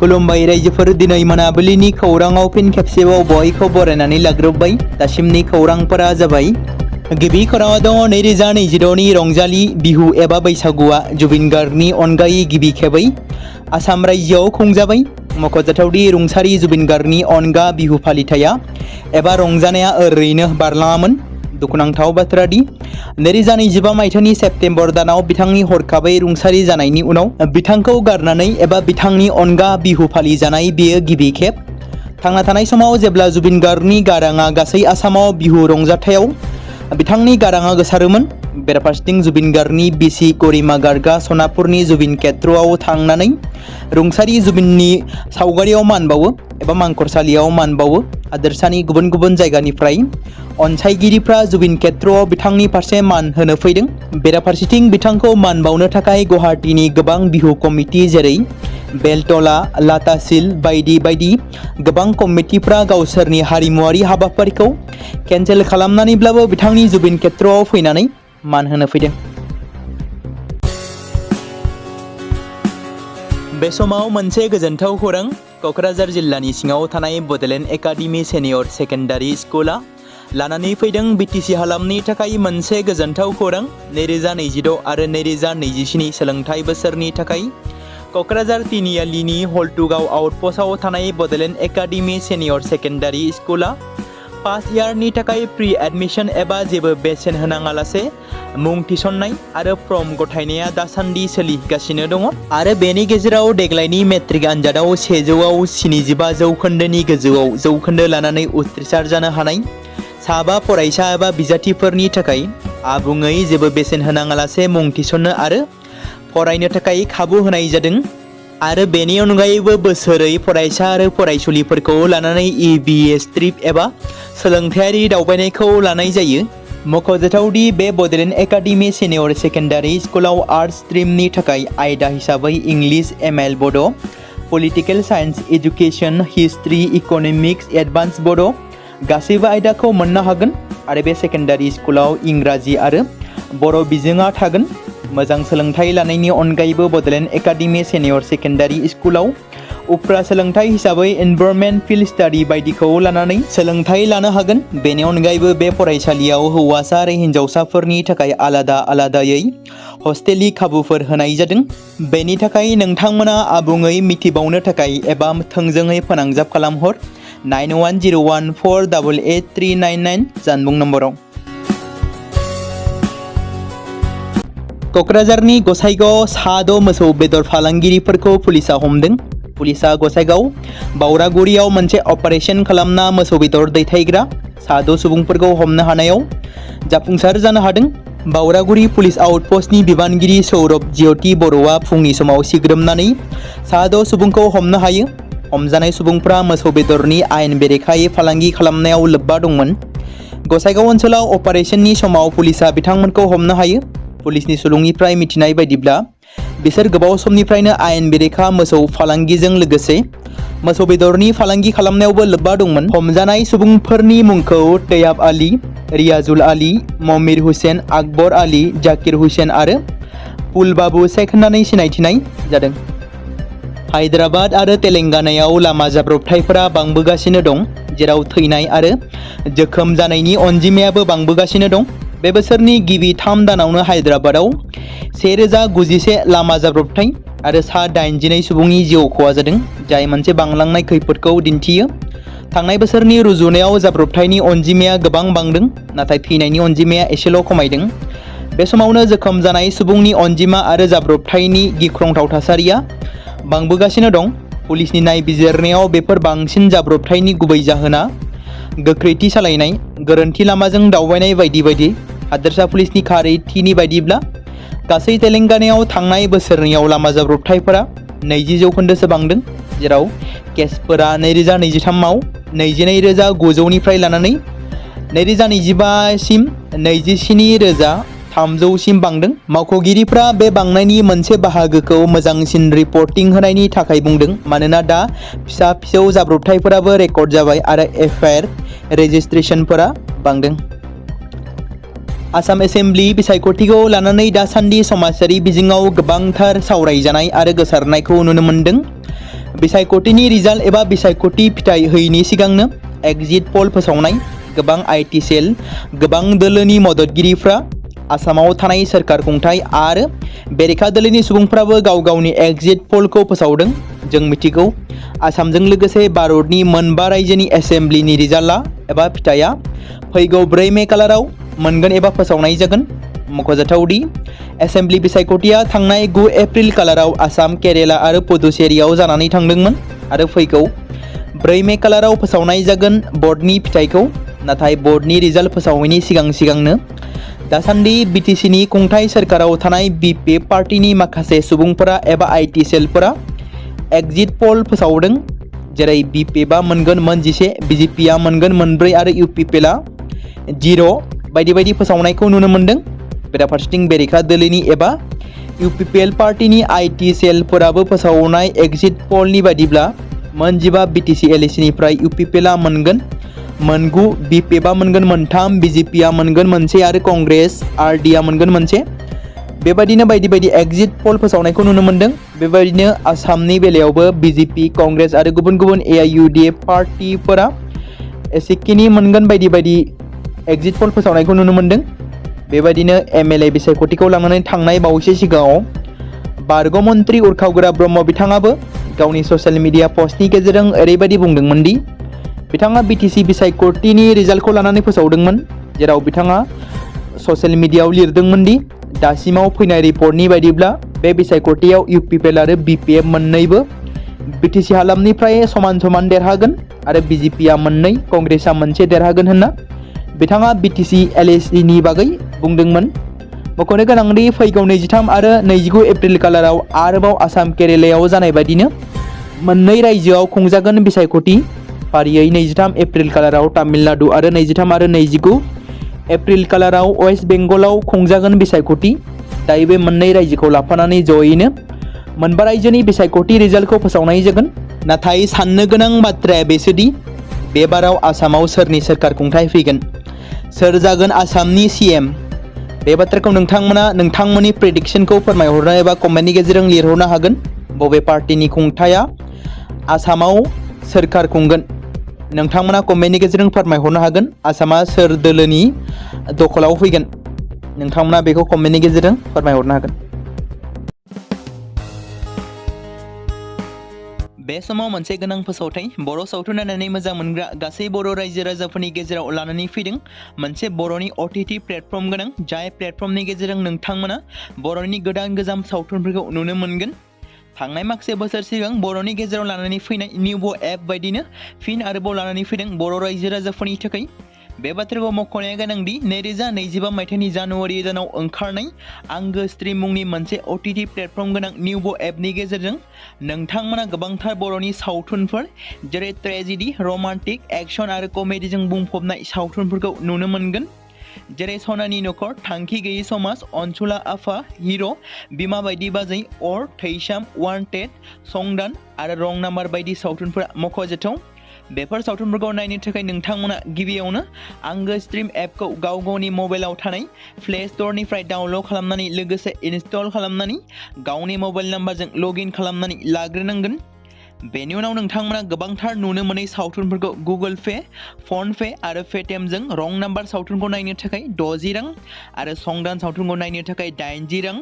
खुलुमबाय रायजोफोर दिनै मोनाबिलिनि खौराङाव फिन खेबसेबाव बयखौ बरायनानै लाग्रोबबाय। दासिमनि खौरांफोरा जाबाय। गिबि खौराङाव दङ 2026 नि रंजालि बिहु एबा बैसागुआ जुबिन गार्गनि अनगायै गिबि खेबै आसाम रायजोआव खुंजाबाय। मख'जाथावदि रुंसारि जुबिन गार्गनि अनगा बिहु फालिथाया एबा रंजानाया ओरैनो बारलाङामोन। दुखुनांथाव बाथ्रा दि 2025 मायथाइनि सेप्तेम्बर दानाव बिथांनि हरखाबै रुंसारि जानायनि उनाव बिथांखौ गारनानै एबा बिथांनि अनगा बिहु फालि जानाय बेयो गिबि खेब। थांना थानाय समाव जेब्ला जुबिन गार्गनि गाराङा गासै आसामाव बिहु रंजाथायाव बिथांनि गाराङा गोसारोमोन, बेराफारसेथिं जुबिन गार्गनि बिसि गरिमा गार्गआ सनापुरनि जुबिन खेत्रआव थांनानै रुंसारि जुबिननि सावगारियाव मान बावो एबा मांखरसालियाव मान बावो। हादोरसानि गुबुन गुबुन जायगानिफ्राय अनसायगिरिफ्रा जुबिन खेत्रआव बिथांनि फारसे मान होनो फैदों। बेराफारसेथिं बिथांखौ मान बावनो थाखाय गुवाहाटीनि गोबां बिहु कमिटि जेरै बेलतला, लाटासिल बायदि बायदि गोबां कमिटिफ्रा गावसोरनि हारिमुवारि हाबाफारिखौ केन्सेल खालामनानैब्लाबो बिथांनि जुबिन खेत्रआव फैनानै मान होनो फैदों। बे समाव मोनसे गोजोनथाव खौरां। क'क्राझार जिल्लानि सिङाव थानाय बड'लेण्ड एकाडेमि सिनियर सेकेन्डारि स्कुला लानानै फैदों बिटिसि हालामनि थाखाय मोनसे गोजोनथाव खौरां। 2026 आरो 2027 सोलोंथाइ बोसोरनि थाखाय क'क्राझार तिनिआलिनि हल्टुगाव आउटपस्टआव थानाय बड'लेण्ड एकाडेमि सिनियर सेकेन्डारि स्कुला फार्स्ट इयारनि थाखाय प्रि एडमिशन एबा जेबो बेसेन होनाङालासे मुं थिसननाय आरो फर्म गथायनाया दासान्दि सोलिगासिनो दङ। आरो बेनि गेजेराव देग्लायनि मेट्रिक आनजादाव 100आव 75 जौखोन्दोनि गोजौआव जौखोन्दो लानानै उथ्रिसार जानो हानाय साबा फरायसा एबा बिजाथिफोरनि थाखाय आबुङै जेबो बेसेन होनाङालासे मुं थिसननो आरो फरायनो थाखाय खाबु होनाय जादों। आरो बेनि अनगायैबो बोसोरै फरायसा आरो फरायसुलिफोरखौ लानानै EBS ट्रिप एबा सोलोंथायारि दावबायनायखौ लानाय जायो। मख'जाथावदि बे बड'लेण्ड एकाडेमि सिनियर सेकेन्डारि स्कुलाव आर्ट्स स्ट्रिमनि थाखाय आयदा हिसाबै इंलिश, ML बड', political science, education, history, economics, advance बड' गासैबो आयदाखौ मोननो हागोन। आरो बे सेकेन्डारि स्कुलाव इंराजि आरो बर' बिजोङा थागोन। मोजां सोलोंथाइ लानायनि अनगायैबो बड'लेण्ड एकाडेमि सिनियर सेकेन्डारि स्कुलाव उफ्रा सोलोंथाइ हिसाबै एनभायरनमेन्ट, फिल्ड स्टाडि बायदिखौ लानानै सोलोंथाइ लानो हागोन। बेनि अनगायैबो बे फरायसालियाव हौवासा आरो हिन्जावसाफोरनि थाखाय आलादा आलादायै हस्टेलनि खाबुफोर होनाय जादों। बेनि थाखाय नोंथांमोना आबुङै मिथिबावनो थाखाय एबा थोंजोङै फोनांजाब खालामहर 9101488399 जानबुं नम्बराव। क'क्राझारनि गसाइगावआव सा 6 मोसौ बेदर फालांगिरिफोरखौ पुलिसा हमदों। पुलिसा गसाइगाव बावरागुरियाव मोनसे अपारेशन खालामना मोसौ बेदर दैथायग्रा सा 6 सुबुंफोरखौ हमनो हानायाव जाफुंसार जानो हादों। बावरागुरि पुलिस आउटपस्टनि बिबानगिरि सौरभ ज्योति बर'आ फुंनि समाव सिग्रोमनानै सा 6 सुबुंखौ हमनो हायो। हमजानाय सुबुंफ्रा मोसौ बेदरनि आयेन बेरेखायै फालांगि खालामनायाव लोब्बा दंमोन। गसाइगाव ओनसोलाव अपारेशननि समाव पुलिसा बिथांमोनखौ हमनो हायो। पुलिसनि सुलुंनिफ्राय मिथिनाय बायदिब्ला बिसोर गोबाव समनिफ्रायनो आयेन बेरेखा मोसौ फालांगिजों लोगोसे मोसौ बेदरनि फालांगि खालामनायावबो लोब्बा दंमोन। हमजानाय सुबुंफोरनि मुंखौ तैयाब आली, रियाजुल आली, ममिर हुसेन, आकबर आली, जाकिर हुसेन आरो फुलबाबु शेख होननानै सिनायथिनाय जादों। हायद्राबाद आरो तेलेंगानायाव लामा जाब्रबथायफोरा बांबोगासिनो दं, जेराव थैनाय आरो जोखोम जानायनि अनजिमायाबो बांबोगासिनो दं। बे बोसोरनि गिबि 3 दानावनो हायद्राबादाव 1091 लामा जाब्रबथाय आरो सा 82 सुबुंनि जिउ खहा जादों, जाय मोनसे बांलांनाय खैफोदखौ दिन्थियो। थांनाय बोसोरनि रुजुनायाव जाब्रबथायनि अनजिमाया गोबां बांदों, नाथाय थैनायनि अनजिमाया एसेल' खमायदों। बे समावनो जोखोम जानाय सुबुंनि अनजिमा आरो जाब्रबथायनि गिख्रंथाव थासारिया बांबोगासिनो दं। पुलिसनि नायबिजिरनायाव बेफोर बांसिन जाब्रबथायनि गुबै जाहोना गोख्रैथि सालायनाय, गोरोन्थि लामाजों दावबायनाय बायदि बायदि। हादोरसा पुलिसनि खारिथिनि बायदिब्ला गासै तेलेंगानायाव थांनाय बोसोरनैयाव लामा जाब्रबथायफोरा 20 जौखोन्दोसो बांदों, जेराव केसफोरा 2023आव 22,900निफ्राय लानानै 2025 सिम 27,300सिम बांदों। मावख'गिरिफ्रा बे बांनायनि मोनसे बाहागोखौ मोजांसिन रिपर्टिं होनायनि थाखाय बुंदों, मानोना दा फिसा फिसौ जाब्रबथायफोराबो रेकर्ड जाबाय आरो एफआइआर रेजिस्ट्रेशनफोरा बांदों। आसाम एसेम्बलि बिसायख'थिखौ लानानै दासान्दि समाजारि बिजोङाव गोबांथार सावरायजानाय आरो गोसारनायखौ नुनो मोन्दों। बिसायख'थिनि रिजाल्ट एबा बिसायख'थि फिथाइ होयिनि सिगांनो एग्जिट पल फोसावनाय गोबां आईटी सेल गोबां दोलोनि मददगिरिफ्रा आसामाव थानाय सोरखार खुंथाय आरो बेरेखा दोलोनि सुबुंफ्राबो गाव गावनि एग्जिट पलखौ फोसावदों। जों मिथिगौ आसामजों लोगोसे भारतनि मोनबा रायजोनि एसेम्ब्लिनि रिजाल्टआ एबा फिथाइया फैगौ 4 मे खालाराव मोनगोन एबा फोसावनाय जागोन। मख'जाथावदि एसेम्ब्लि बिसायख'थिया थांनाय 9 एप्रिल खालाराव आसाम, केरेला आरो पुडुचेरीआव जानानै थांदोंमोन आरो फैगौ 4 मे खालाराव फोसावनाय जागोन बर्डनि फिथाइखौ। नाथाय बर्डनि रिजाल्ट फोसावैनि सिगांनो दासान्दि बिटिसिनि खुंथाय सोरखाराव थानाय बिपि पार्टीनि माखासे सुबुंफोरा एबा आईटी सेलफोरा एग्जिट पल फोसावदों। जेरै बिपिएफआ मोनगोन मोन 11, बिजेपिआ मोनगोन मोन 4 आरो इउपिपिएलआ 0 बायदि बायदि फोसावनायखौ नुनो मोन्दों। बेराफारसेथिं बेरेखा दोलोनि एबा इउपिपिएल पार्टीनि आईटी सेलफोराबो फोसावनाय एग्जिट पलनि बादिब्ला मोन 15 बिटिसि एलएसिनिफ्राय इउपिपिएलआ मोनगोन मोन 9, बिपिएफआ मोनगोन मोन 3, बिजेपिआ मोनगोन मोन 1 आरो कंग्रेस आरडीआ मोनगोन मोन 1। बेबायदिनो बायदि बायदि एग्जिट पल फोसावनायखौ नुनो मोन्दों। बेबायदिनो आसामनि बेलायावबो बिजेपि, कंग्रेस आरो गुबुन गुबुन एआईयुडिएफ पार्टीफोरा एसेखिनि मोनगोन बायदि बायदि एग्जिट पल फोसावनायखौ नुनो मोन्दों। बेबायदिनो एमएलए बिसायख'थिखौ लानानै थांनाय बावैसो सिगाङाव बारग' मन्त्रि उरखावगोरा ब्रह्म बिथाङाबो गावनि ससियेल मिडिया पस्टनि गेजेरजों ओरैबायदि बुंदोंमोन दि बिथाङा बिटिसि बिसायख'थिनि रिजाल्टखौ लानानै फोसावदोंमोन, जेराव बिथाङा ससियेल मिडियाआव लिरदोंमोन दि दासिमाव फैनाय रिपर्टनि बायदिब्ला बे बिसायख'थियाव इउपिपिएल आरो बिपिएफ मोन्नैबो बिटिसि हालामनिफ्राय समान समान देरहागोन आरो बिजेपिआ मोन 2, कंग्रेसआ मोन 1 देरहागोन होनना बिथाङा बिटिसि एलएसिनि बागै बुंदोंमोन। मख'नो गोनांदि फैगौ 23 आरो 29 एप्रिल खालाराव आरोबाव आसाम, केरेलायाव जानाय बायदिनो मोननै रायजोआव खुंजागोन बिसायख'थि। फारियै 23 एप्रिल खालाराव तामिलनाडु आरो 23 आरो 29 एप्रिल खालाराव वेस्ट बेंगलाव खुंजागोन बिसायख'थि। दायो बे मोननै रायजोखौ लाफानानै जयैनो मोनबा रायजोनि बिसायख'थि रिजाल्टखौ फोसावनाय जागोन। नाथाय साननो गोनां बाथ्राया बेसोदि बे बाराव आसामाव सोरनि सोरखार खुंथाय फैगोन, सोर जागोन आसामनि सीएम। बे बाथ्राखौ नोंथांमोना नोंथांमोननि प्रेडिक्शनखौ फोरमायहरनो एबा कमेन्टनि गेजेरजों लिरहरनो हागोन। बबे पार्टीनि खुंथाया आसामाव सोरखार खुंगोन नोंथांमोना कमेन्टनि गेजेरजों फोरमायहरनो हागोन। आसामा सोर दोलोनि दखलाव फैगोन नोंथांमोना बेखौ कमेन्टनि गेजेरजों फोरमायहरनो हागोन। बे समाव मोनसे गोनां फोसावथाय बर' सावथुन नायनानै मोजां मोनग्रा गासै बर' रायजो राजाफोरनि गेजेराव लानानै फैदों मोनसे बर'नि OTT प्लेटफर्म गोनां, जाय प्लेटफर्मनि गेजेरजों नोंथांमोना बर'नि गोदान गोजाम सावथुनफोरखौ नुनो मोनगोन। थांनाय माखासे बोसोर सिगां बर'नि गेजेराव लानानै फैनाय निउबो एप बायदिनो फिन आरोबाव लानानै फैदों बर' रायजो राजाफोरनि थाखाय। बे बाथ्राखौ मख'नाया गोनांदि 2025 मायथाइनि जानुवारि दानाव ओंखारनाय आंगो स्ट्रिम मुंनि मोनसे OTT प्लेटफर्म गोनां निउबो एपनि गेजेरजों नोंथांमोना गोबांथार बर'नि सावथुनफोर जेरै ट्रेजेडि, रमान्टिक, एक्शन आरो कमेडिजों बुंफबनाय सावथुनफोरखौ नुनो मोनगोन। जेरै सनानि नखर, थांखि गैयै समाज, अनसुला आफा, हिर', बिमा बायदि बाजै, अर, थैसाम, वान्टेड, संदान आरो रं नाम्बार बायदि सावथुनफोरा मख'जाथाव। बेफोर सावथुनफोरखौ नायनो थाखाय नोंथांमोना गिबियावनो आंगो स्ट्रिम एपखौ गाव गावनि मबाइलाव थानाय प्ले स्ट'रनिफ्राय डाउनल'ड खालामनानै लोगोसे इनस्टल खालामनानै गावनि मबाइल नाम्बारजों लगइन खालामनानै लाग्रोनांगोन। बेनि उनाव नोंथांमोना गोबांथार नुनो मोनै सावथुनफोरखौ गुगोल पे, फन पे आरो पेटिएमजों रं नाम्बार सावथुनखौ नायनो थाखाय 60 रां आरो संदान सावथुनखौ नायनो थाखाय 80 रां,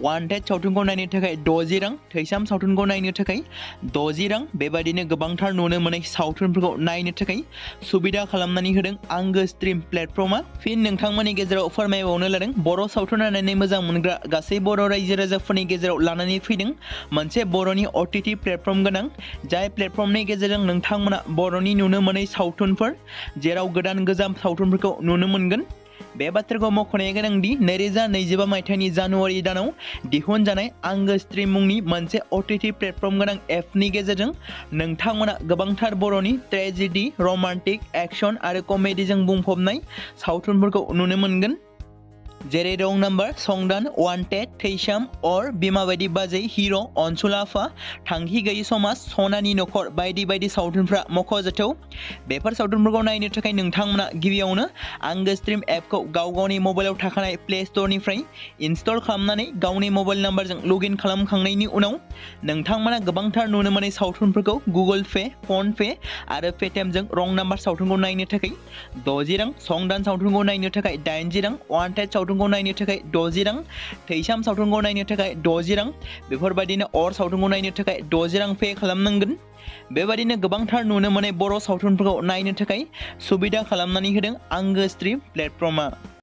वान्टेड सावथुनखौ नायनो थाखाय 60 रां, थैसाम सावथुनखौ नायनो थाखाय 60 रां बेबायदिनो गोबांथार नुनो मोनै सावथुनफोरखौ नायनो थाखाय सुबिदा खालामनानै होदों आंगो स्ट्रिम प्लेटफर्मा। फिन नोंथांमोननि गेजेराव फोरमायबावनो लादों बर' सावथुन नायनानै मोजां मोनग्रा गासै बर' रायजो राजाफोरनि गेजेराव लानानै फैदों मोनसे बर'नि OTT प्लेटफर्म गोनां, जाय प्लेटफर्मनि गेजेरजों नोंथांमोना बर'नि नुनो मोनै सावथुनफोर जेराव गोदान गोजाम सावथुनफोरखौ नुनो मोनगोन। बे बाथ्राखौ मख'नाया गोनांदि 2025 मायथाइनि जानुवारि दानाव दिहुनजानाय आंगो स्ट्रिम मुंनि मोनसे OTT प्लेटफर्म गोनां एपनि गेजेरजों नोंथांमोना गोबांथार बर'नि ट्रेजेडि, रमान्टिक, एक्शन आरो कमेडिजों बुंफबनाय सावथुनफोरखौ नुनो मोनगोन। जेरै रं नाम्बार, संदान, वान्टेड, थैसाम, अर, बिमा बायदि बाजै, हिर', अनसुलाफा, थांखि गैयि समाज, सनानि नखर बायदि बायदि सावथुनफ्रा मख'जाथाव। बेफोर सावथुनफोरखौ नायनो थाखाय नोंथांमोना गिबियावनो आंगो स्ट्रिम एपखौ गावनि मबाइलाव थाखानाय प्ले स्ट'रनिफ्राय इनस्टल खालामनानै गावनि मबाइल नाम्बारजों लगइन खालामखांनायनि उनाव नोंथांमोना गोबांथार नुनो मोनै सावथुनफोरखौ गुगोल पे, फन पे आरो पेटिएमजों रं नाम्बार सावथुनखौ नायनो थाखाय 60 रां, संदान सावथुनखौ नायनो थाखाय 80 रां, वान्टेड सावथुनखौ नायनो थाखाय 60 रां, थैसाम सावथुनखौ नायनो थाखाय 60 रां, बेफोरबायदिनो अर सावथुनखौ नायनो थाखाय 60 रां पे खालामनांगोन। बेबायदिनो गोबांथार नुनो मोनै बर' सावथुनफोरखौ नायनो थाखाय सुबिदा खालामनानै होदों आंगो स्ट्रिम प्लेटफर्मआ।